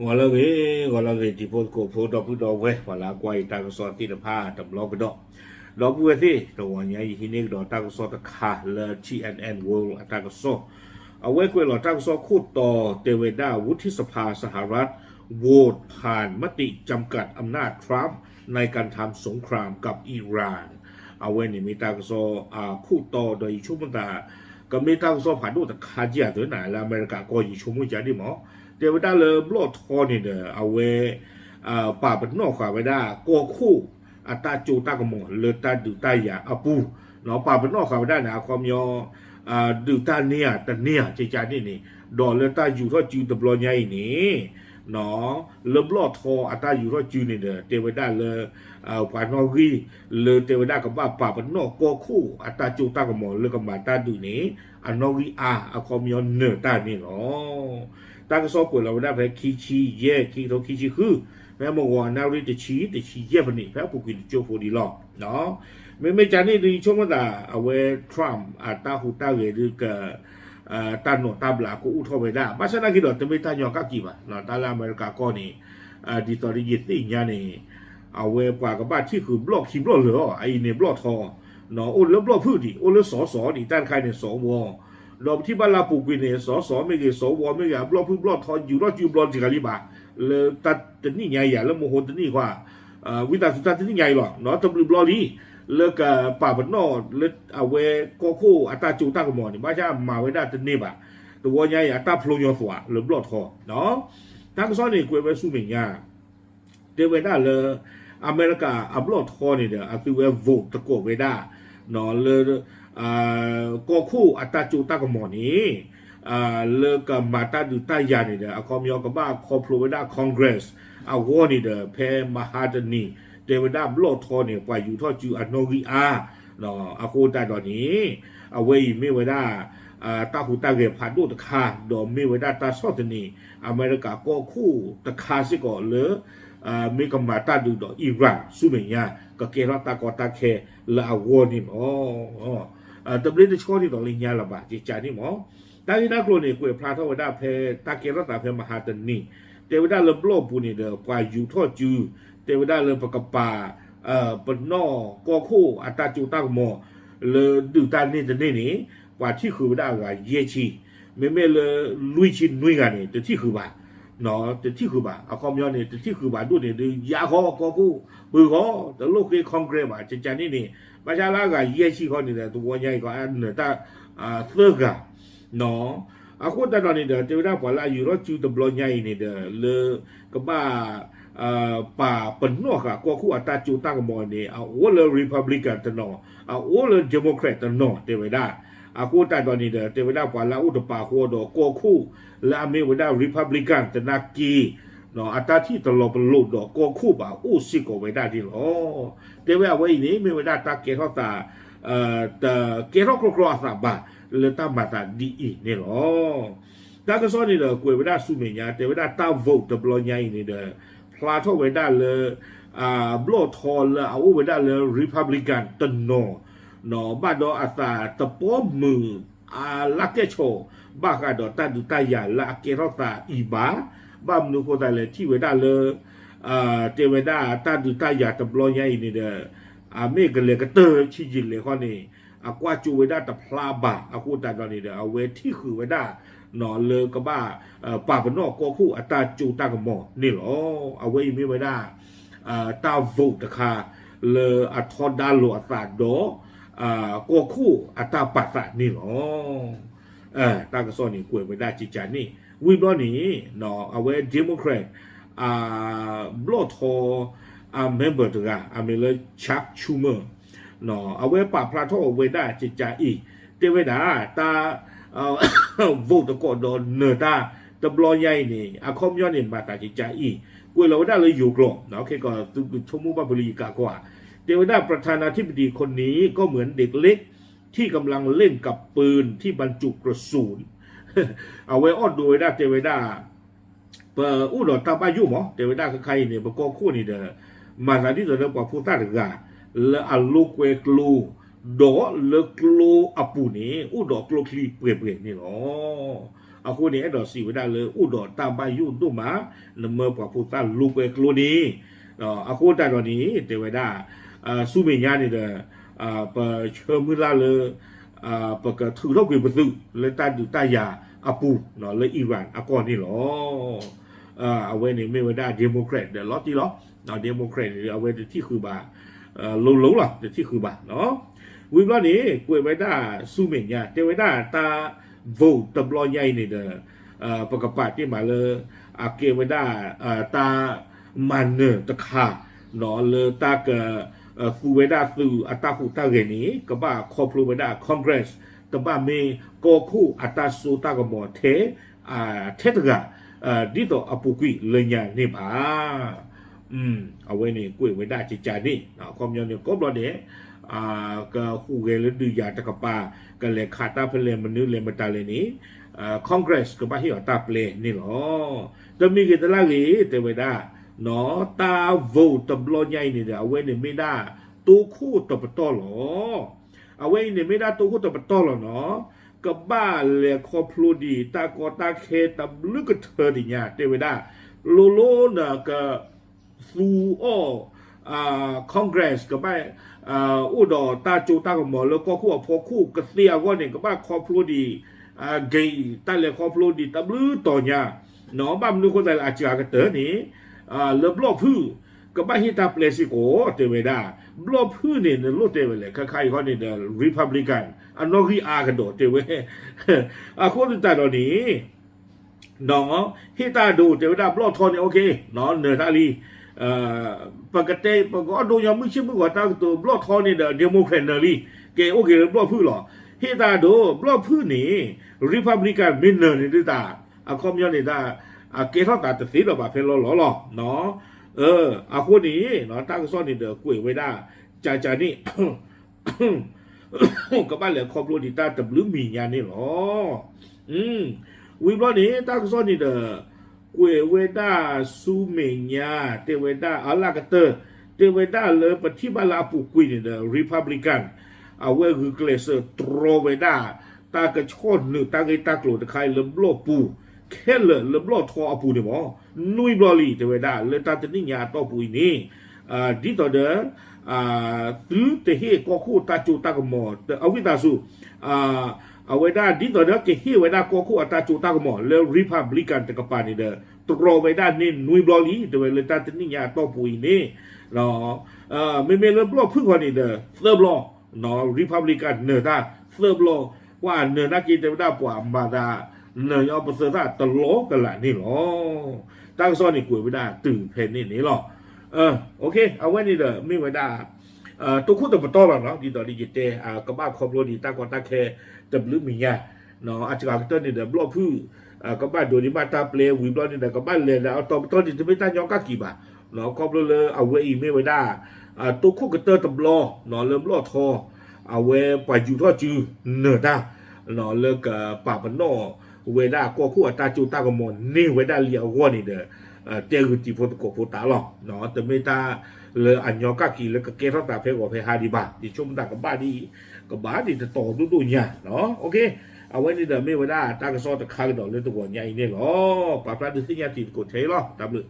ဂီၤလၢအဂ့ၤ, ဂီၤလၢအဂ့ၤ တံၤဖိသကိးဖိ ဒီပုၢ်ဒီဝဲၢ် ပှၤလၢအကွၢ်ယတၢ်ကစီၣ်သ့ၣ်တဖၣ်တဘျီကဒီး, ဒီပုၢ်ဝဲၢ်သ့ၣ် တဂီၤညါအံၤ ဟံးန့ၢ်ကဒီးတၢ်ကစီၣ်တခါလၢ T N N World အတၢ်ကစီၣ်, အဝဲကွဲးလီၤတၢ်ကစီၣ်ခိၣ်တီတဲဝဲဒၣ် วุฒิสภาสหรัฐ โหวตผ่านมติจำกัดอำนาจทรัมป์ในการทำสงครามกับอิหร่าน အဝဲန့ၣ်မ့ၢ်တၢ်ကစီၣ်အခိၣ်တီဒီးယဆိကမိၣ်သး ကမ့ၢ်တၢ်ကစီၣ်ဖးဒိၣ်တခါကဲသ့ၣ်နၤ လၢအမဲရကၤကီၢ် ယဆိကမိၣ်ကန့ၣ်မး, တဲဝဲဒၣ်လၢဘျီၣ်ထီန့ၣ်ဒီး အဝဲ ပာ်ပနီၣ်ဃာ်ဝဲဒၣ် ကီၢ်ခိၣ်အတၢ်စိတၢ်ကမီၤလၢတၢ်ဒုးတၢ်ယၤအပူၤ, ပာ်ပနီၣ်ဃာ်ဝဲဒၣ်န့ၣ် အခီပညီ ဒုးတၢ်န့ၢ်ဧါတန့ၢ်ဧါ ကကန့ၣ်န့ၣ်, ဒီးလၢတၢ်ယူၤထီၣ်စုတဘျီညါအံၤန့ၣ် လၢဘျီၣ်ထီအတၢ်ယူၤထီၣ်စုန့ၣ်ဒီး တဲဝဲဒၣ်လၢ ပှၤနီၣ်ဂံၢ် လၢတဲဝဲဒၣ်ကဘၣ်ပာ်ပနီၣ်ကီၢ်ခိၣ်အတၢ်စိတၢ်ကမီၤလၢကမၤတၢ်ဒုးန့ၣ် အနီၣ်ဂံၢ်အါ အခီပညီနၢၤတၢ်န့ၣ်လီၤ. တၢ်ကစီၣ်ကွဲးလီၤဝဲဒၣ်ဖဲခံဆံယဲၢ် ခံကထိခံဆံဃု, ဖဲမုၢ်ဂီၤအနၣ်ရံၣ်တဆံ တဆံယဲၢ်ဖဲန့ၣ် ဖဲအပူၤကွံာ်တကၠိဖိဒံးလီၤ. မ့မ့ၢ်ကန့ၣ်ဒုး ယဆိကမိၣ်သး အဝဲ Trump အတၢ်ဟူးတၢ်ဂဲၤဒုးက တၢ်နိးတၢ်ဘျးကအိၣ်ထီၣ်ဝဲဒၣ် ဘၣ်ဆၣ်သနာ်က့ဒီး တမ့ၢ်တၢ်ညီကက့ၤဘၣ်, တၢ်လၢအမဲရကၤကီၢ်န့ၣ် ဒ်သိးဒီးယသ့ၣ်ညါန့ၣ် အဝဲပှၤကဘၣ်ထံၣ်ဃုာ်ဘျီၣ်ခံဘျီၣ်လၢာ်လီၤ. အအံၤန့ၣ်ဘျီၣ်ထီ, အိၣ်လၢဘျီၣ်ဖုၣ်ဒံး အိၣ်လၢစီၤစီၤဒံး တၢ်တခါန့ၣ်စီၤဝီ, ဒီးပထံၣ်ဘၣ်လၢအပူၤကွံာ်န့ၣ် စီၤစီၤမ့ၢ်ဂ့ၤ စီၤဝီမ့ၢ်ဂ့ၤ အဘျီၣ်ဖုၣ်ဘျီၣ်ထီ ယူၤထီၣ်စုဘျီတဂၤလံဘၣ်, လၢတၢ်တနံၣ်ညါအံၤ လၢမဟိတနံၣ်ခွါ ဝံသးစူၤတၢ်တနံၣ်ညါအံၤလီၤ, တဘျုးဘျီလံ လၢကပာ်ပနီၣ်လၢအဝဲကီၢ်ခိၣ်အတၢ်စိတၢ်ကမီၤန့ၣ် ဘၣ်ဆၣ်မၤဝဲဒၣ်တန့ၢ်ဘၣ်, တဝီညါအံၤ အတၢ်ဖျိညီသွးလၢဘျီၣ်ထီ, တၢ်ကစီၣ်န့ၣ်ကွဲးဝဲဆူမဲာ်ညါ တဲဝဲဒၣ်လၢ အမဲရကၤအဘျီၣ်ထီန့ၣ်ဒီး အသုဝဲ vote သကိးဝဲဒၣ် လၢ ကီၢ်ခိၣ်အတၢ်စိတၢ်ကမီၤန့ၣ် လၢကမၤတၢ်ဒုးတၢ်ယၤန့ၣ်ဒီး အခီပညီကဘၣ်ခီဖျိဝဲဒၣ် Congress အဂီၢ်န့ၣ်ဒီး ဖဲမဟါတနံၤ တဲဝဲဒၣ်ဘျီၣ်ထီန့ၣ် ပှၤယူၤထီၣ်စုအနီၣ်ဂံၢ်အါ, အဃိသတးဒီးန့ၣ် အဝဲအံၤမ့ၢ်ဝဲဒၣ် တၢ်ဟူးတၢ်ဂဲၤဖးဒိၣ်တခါ ဒီးမ့ၢ်ဝဲဒၣ်တၢ်ဆီၣ်သနံး အမဲရကၤကီၢ်ခိၣ်တခါစ့ၢ်ကီးလၢ မ့ၢ်ကမၤတၢ်ဒုးဒီး Iran ဆူမဲာ်ညါ ကကဲထီၣ်တၢ်ကီတၢ်ခဲလၢအဂီၢ်န့ၣ်လီၤ. တဘျ့တဆှီဒ်သိးလၢညါလၢၤဘၣ် ကကန့ၣ်မး, တၢ်ဂ့ၢ်တၢ်ကျိၤန့ၣ် ကွဲးဖျါထီၣ်ဝဲဒၣ်ဖဲတၢ်ကဲထီၣ်သးဖဲမဟါတနံၤ, တဲဝဲဒၣ်လၢဘျီၣ်ပူၤန့ၣ်ဒီး ပှၤယူၤထီၣ်စု တဲဝဲဒၣ်လၢပကပာ် ပနီၣ်ကီၢ်ခိၣ်အတၢ်စိတၢ်ကမီၤ လၢဒုးတၢ်န့ၢ်တန့ၢ်န့ၣ် ပှၤထံၣ်ဃုာ်ဝဲဒၣ်အဂၤယဲၢ်ဆံ, မ့မ့ၢ်လၢလွံၢ်ဆံနွံဂၤန့ၣ် တထံၣ်ဃုာ်ဘၣ်, တထံၣ်ဃုာ်ဘၣ်, အခီပညီန့ၣ် တထံၣ်ဃုာ်ဘၣ်ဒိၣ်န့ၣ် ဒုးယါဃီကီၢ်ခိၣ် ပှ့ၤဃီ တလိၣ်ဃ့ Congress ဘၣ် ကကန့ၣ်န့ၣ်, ဘၣ်ဆၣ်လၢအဂၤယဲၢ်ဆံဃီန့ၣ်ဒီး တဝီညါအံၤကီး အနၢၤတၢ် သၢဂၤ အဃိသတးဒီးန့ၣ်ဒီး တဲဝဲဒၣ်ပှၤလၢအယူၤထီၣ်စုတဘျီညါအံၤန့ၣ်ဒီး လၢကဘၣ် ပာ်ပနီၣ်ဃာ်ကီၢ်ခိၣ်အတၢ်စိတၢ်ကမီၤန့ၣ် အအိၣ်လၢ Republican တနီၤ, အအိၣ်လၢ Democrat တနီၤ တဲဝဲဒၣ်, အဃိသတးဒီးန့ၣ်ဒီး တဲဝဲဒၣ်ပှၤလၢအအိၣ်တပာ်ဃီဒီးကီၢ်ခိၣ် လၢအမ့ၢ်ဝဲဒၣ် Republican သနာ်က့ အတၢ်ထံၣ်တလီၤပလိာ်ဒီးကီၢ်ခိၣ်ဘၣ်အိၣ်စ့ၢ်ကီးဝဲဒၣ်န့ၣ်လီၤ. တဲဝဲအဝဲအံၤန့ၣ် မ့ၢ်ဝဲဒၣ်တၢ်ကဲထီၣ်သး တကဲထီၣ်ကြီကြီအသးဘၣ် လၢတၢ်မၤသးဒ်အံၤန့ၣ်လီၤ. တၢ်ကစီၣ်န့ၣ်ဒီးကွဲးဝဲဒၣ်ဆူမဲာ်ညါ တဲဝဲဒၣ်တၢ် vote တဘျီညါအံၤန့ၣ်ဒီး ဖျါထီၣ်ဝဲဒၣ်လၢ ဘျီၣ်ထီလၢအအိၣ်ဝဲဒၣ်လၢ Republican တနီၤ ဘၣ်ဒီးအသးတပီၢ်မုာ်အလၢ်ကဲၣ်ဆိး ဘၣ်ဃးဒီးတၢ်ဒုးတၢ်ယၤလၢအကဲထီၣ်သးအံၤဘၣ်. ဘၣ်မနုၤအဃိသတးလဲၣ် ထံၣ်ဝဲဒၣ်လၢ တဲဝဲဒၣ်တၢ်ဒုးတၢ်ယၤတဘျီညါအံၤန့ၣ်ဒီး အမ့ၢ်ကလဲၤကတၢၢ်ဆံးယံာ်လဲၣ်ဃီန့ၣ် အကွၢ်ကၠိဝဲဒၣ်တဖျါဘၣ် အဃိသတးဒီးန့ၣ်ဒီး အဝဲထံၣ်ဃုာ်ဝဲဒၣ် လၢကဘၣ် ပာ်ပနီၣ်ကီၢ်ခိၣ်အတၢ်စိတၢ်ကမီၤန့ၣ်လီၤ. အဝဲအံၤမ့ၢ်ဝဲဒၣ် တၢ် vote တခါ လၢအထီဒါလိာ်အသးဒီး ကီၢ်ခိၣ်အတၢ်ပာ်သးန့ၣ်လီၤ. တၢ်ကစီၣ်န့ၣ်ကွဲးဝဲဒၣ်ကကန့ၣ် ဝံၤဘျီန့ၣ် အဝဲ Democrat ဘျီၣ်ထီ အ member တဂၤ အမံၤလၢ Chuck Schumer အဝဲပာ်ဖျါထီၣ်ဝဲဒၣ်ကကအံၤ တဲဝဲဒၣ် တၢ် vote သကိးဒီးနၢၤတၢ်တဘျီညါအံၤန့ၣ် အခီပညီန့ၣ် မၤသးကကအံၤ ကွဲးလီၤဝဲဒၣ်လၢယိၤကျိာ် ခဲကီးသုကဆိကမိၣ်ဘၣ်ဖဲလၢယကးကီၢ်ဧါ တဲဝဲဒၣ် ประธานาธิบดีคนนี้ก็เหมือนเด็กเล็กที่กำลังเล่นกับปืนที่บรรจุกระสุน အဝဲအီၣ်ဒိးဝဲဒၣ်တဲဝဲဒၣ် ပအိၣ်ဒီးတၢ်ဘၣ်ယိၣ်မး တဲဝဲဒၣ်ခဲခါအံၤန့ၣ် ပကီၢ်ခိၣ်န့ၣ်ဒီး မၤသးဒ်သိးလၢပှၤဖိသၣ်တဂၤ လၢအလိာ်ကွဲကျိ ဒီးလၢကျိအပူၤန့ၣ် အိၣ်ဒီးကျိချံပှဲၤပှဲၤန့ၣ်လီၤ. အဃိန့ၣ် အဲၣ်ဒိးစံးဝဲဒၣ်လၢအိၣ်ဒီးတၢ်ဘၣ်ယိၣ်ဒိၣ်မး, နမၢပှၤဖိသၣ်လိာ်ကွဲကျိန့ၣ်, အဃိသတးဒီးန့ၣ် တဲဝဲဒၣ် ဆူမဲာ်ညါန့ၣ်ဒီး ပဆၢမုၢ်လၢ်လၢ ပကထုးထီၣ်ကွံာ်ပသုးလၢတၢ်ဒုးတၢ်ယၤအပူၤ လၢ Iran အကီၢ်န့ၣ်လီၤ. အဝဲန့ၣ်မ့ၢ်ဝဲဒၣ် Democrat ဒီးလီၤတံၢ်လီၤ. Democrat န့ၣ် အဝဲတထံၣ်ဃုာ်ဘၣ် လိၤလိၤလီၤ တထံၣ်ဃုာ်ဘၣ်. ဝံၤဘျီန့ၣ် ကွဲးဝဲဒၣ်ဆူမဲာ်ညါ တဲဝဲဒၣ်တၢ် vote တဘျီညါအံၤန့ၣ်ဒီး ပကပာ်တ့ၢ်မးလၢ အကဲဝဲဒၣ် တၢ်မၤနၢၤတခါ လၢတၢ်က သူဝဲဒၣ်သုးအတၢ်ဟူးတၢ်ဂဲၤန့ၣ် ကဘၣ်ခီဖျိဝဲဒၣ် Congress တဘၣ်မ့ၢ်ကီၢ်ခိၣ်အတၢ်စိတၢ်ကမီၤထဲ ထဲတဂၤ ဒ်သိးအပူၤကွံာ်လၢညါန့ၣ်ဘၣ်. အဝဲန့ၣ်ကွဲးဝဲဒၣ်ကကန့ၣ် အခီပညီန့ၣ် ကိးဘျီဒဲး ကဟူးဂဲၤလၢဒုးယၤတကပၤ ကလဲၤခးတၢ်ဖဲလဲၣ်မနုၤလဲၣ်မတၤလဲၣ်န့ၣ် Congress ကဘၣ်ဟ့ၣ်အီၤတၢ်ပျဲန့ၣ်လီၤ. တမံၤဂ့ၤတလၢ်ဂ့ၤ တဲဝဲဒၣ် တၢ် vote တဘျီညါအံၤန့ၣ်ဒီး အဝဲန့ၣ်မ့ၢ်ဒၣ်တိခိၣ်တပတီၢ်လီၤ. အဝဲအံၤန့ၣ်မ့ၢ်ဒၣ်တိခိၣ်တပတီၢ်လီၤနီၤ. ကဘၣ်လဲၤခီဖျိဒံးတၢ်ကီတၢ်ခဲတဘျုးကထၢဒံးညါ တဲဝဲဒၣ် လိၤလိၤနက သူအီၤ Congress ကဘၣ် အိၣ်ဒီးတၢ်စိတၢ်ကမီၤလၢကီၢ်ခိၣ်အဖီခိၣ်ကသ့အဂီၢ်န့ၣ် ကဘၣ်ခီဖျိဒံး ဂ့ၤတၢ်လဲၤခီဖျိဒံးတဘျုးတီၤညါ ဘၣ်မနုၤအဃိသတးလၢအစှၤကတၢၢ်န့ၣ် လၢဘျီၣ်ဖုၣ် ကဘၣ်ဟ့ၣ်တၢ်ပျဲစ့ၢ်ကီး တဲဝဲဒၣ် ဘျီၣ်ဖုၣ်န့ၣ် နလိၣ်တဲဝဲလဲၣ် ခဲခါအံၤဃီန့ၣ်ဒီး Republican အနီၣ်ဂံၢ်အါကဒီးတဲဝဲ အဃိသတးဒီးန့ၣ် ဟ့ၣ်တၢ်ဒိးတဲဝဲဒၣ်ဘျီၣ်ထီန့ၣ် okay နၢၤတၢ်လံ ပကတဲ ပကအီၣ်ဒိညီမုၢ်ဆ့ၣ်မုၢ်ဂီၤတၢ်ကတိၤဘျီၣ်ထီန့ၣ်ဒီး Democrat နၢၤလံ ကဲအိၣ်က့ၤလၢဘျီၣ်ဖုၣ်လီၤ. ဟ့ၣ်တၢ်ဒိး ဘျီၣ်ဖုၣ်န့ၣ် Republican မ့ၢ်နၢၤန့ၣ်ဒုးတၢ် အခီပညီန့ၣ်တၢ် အကဲထီၣ်သးတသ့လီၤဘၣ်ဖဲလီၤလီၤလီၤ. အဃိန့ၣ် တၢ်ကစီၣ်န့ၣ်ဒီးကွဲးဝဲဒၣ် ကကန့ၣ် ကဘၣ်လဲၤခီဖျိဒံးတၢ်တဘျုးမံၤညါန့ၣ်လီၤ. ဝံၤဘျီန့ၣ် တၢ်ကစီၣ်န့ၣ်ဒီး ကွဲးဝဲဒၣ်ဆူမဲာ်ညါ တဲဝဲဒၣ်အလၢကတၢၢ် တဲဝဲဒၣ်လၢပထံၣ်ဘၣ်လၢအပူၤကွံာ်န့ၣ်ဒီး Republican အဝဲဂုာ်ကျဲးစၢးတြီဝဲဒၣ် တၢ်ကဆီၣ်နုာ်တၢ်ဂ့ၢ်တၢ်ကျိၤတခါအံၤလၢဘျီၣ်ပူၤ ခဲလၢာ်လၢဘျီၣ်ထီအပူၤန့ၣ်မ့ၢ် နွံဘျီလံ တဲဝဲဒၣ်လၢတၢ်တနံၣ်ညါအတီၢ်ပူၤအံၤန့ၣ် ဒ်သိးဒီး သုတဟ့ၣ်ကီၢ်ခိၣ်တၢ်စိတၢ်ကမီၤ အဝံသးစူၤ အဝဲဒၣ်ဒ်သိးဒီးကဟ့ၣ်ဝဲဒၣ်ကီၢ်ခိၣ်အတၢ်စိတၢ်ကမီၤလၢ Republican တကပၤန့ၣ်ဒီး တြီဝဲဒၣ်န့ၢ်နွံဘျီလံ တဲဝဲလၢတၢ်တနံၣ်ညါအတီၢ်ပူၤအံၤန့ၣ် မ့မ့ၢ်လၢဘျီၣ်ဖုၣ်ဃီန့ၣ်ဒီး သၢဘျီ Republican နၢၤတၢ်သၢဘျီ ပှၤနၢၤနာ်က့တဲဝဲဒၣ်ပှၤမၤသး နၢၤညီပသၢသၣ်တလီၤကလာ်န့ၣ်လီၤ. တၢ်ကစီၣ်န့ၣ်ကွဲးဝဲဒၣ်တုၤဖဲန့ၣ်န့ၣ်လီၤ. အဝဲန့ၣ်ဒီးမ့ၢ်ဝဲဒၣ် တိခိၣ်တပတီၢ်လီၤနီၤ ဒ်သိးဒ်ယတဲ ကဘၣ်ခီဖျိဒံးတၢ်ကီတၢ်ခဲတဘျုးမံၤညါ အစှၤကတၢၢ်န့ၣ်ဒီးဘျီၣ်ဖုၣ် ကဘၣ်ဒိးန့ၢ်ဘၣ်တၢ်ပျဲဝံၤဘျီန့ၣ်ဒီး ကဘၣ်လဲၤဒီးအတီၤပတီၢ်န့ၣ် တမ့ၢ်တၢ်ညီကၣ်ကံၤဘၣ် ခီဖျိလၢအဝဲအံၤမ့ၢ်ဝဲဒၣ် တိခိၣ်ကတၢၢ်တဘျီ လၢဘျီၣ်ထီ အဝဲပှၤယူၤထီၣ်စုနၢၤတၢ် လၢကပာ်ပနီၣ်ဝဲဒၣ်ကီၢ်ခိၣ်အတၢ်စိတၢ်ကမီၤန့ၢ်ဝဲဒၣ်လံအဂီၢ်န့ၣ်ဒီး တဲဂုာ်တံၤဖိသကိးဖိသးလီၤ. တမ့ၢ်တၢ်လၢအညီကၣ်ကံၤလၢကကဲထီၣ်သးဖဲဂီၤဖဲဟါဒံးဘၣ်. ယဆိကမိၣ်သးကဘၣ်ဒ်အံၤ ကဘၣ်ဒ်တတီၤဒိၣ်ဒိၣ်ညါ. အဝဲန့ၣ်ဒီးမ့ၢ်ဝဲဒၣ်တၢ်ကစီၣ်တခါကဒီးလၢတဂီၤညါအံၤန့ၣ်လီၤ. ပာ်ဖျါဒုးသ့ၣ်ညါတံၤသကိးထဲအံၤလီၤ. တၢ်ဘျုး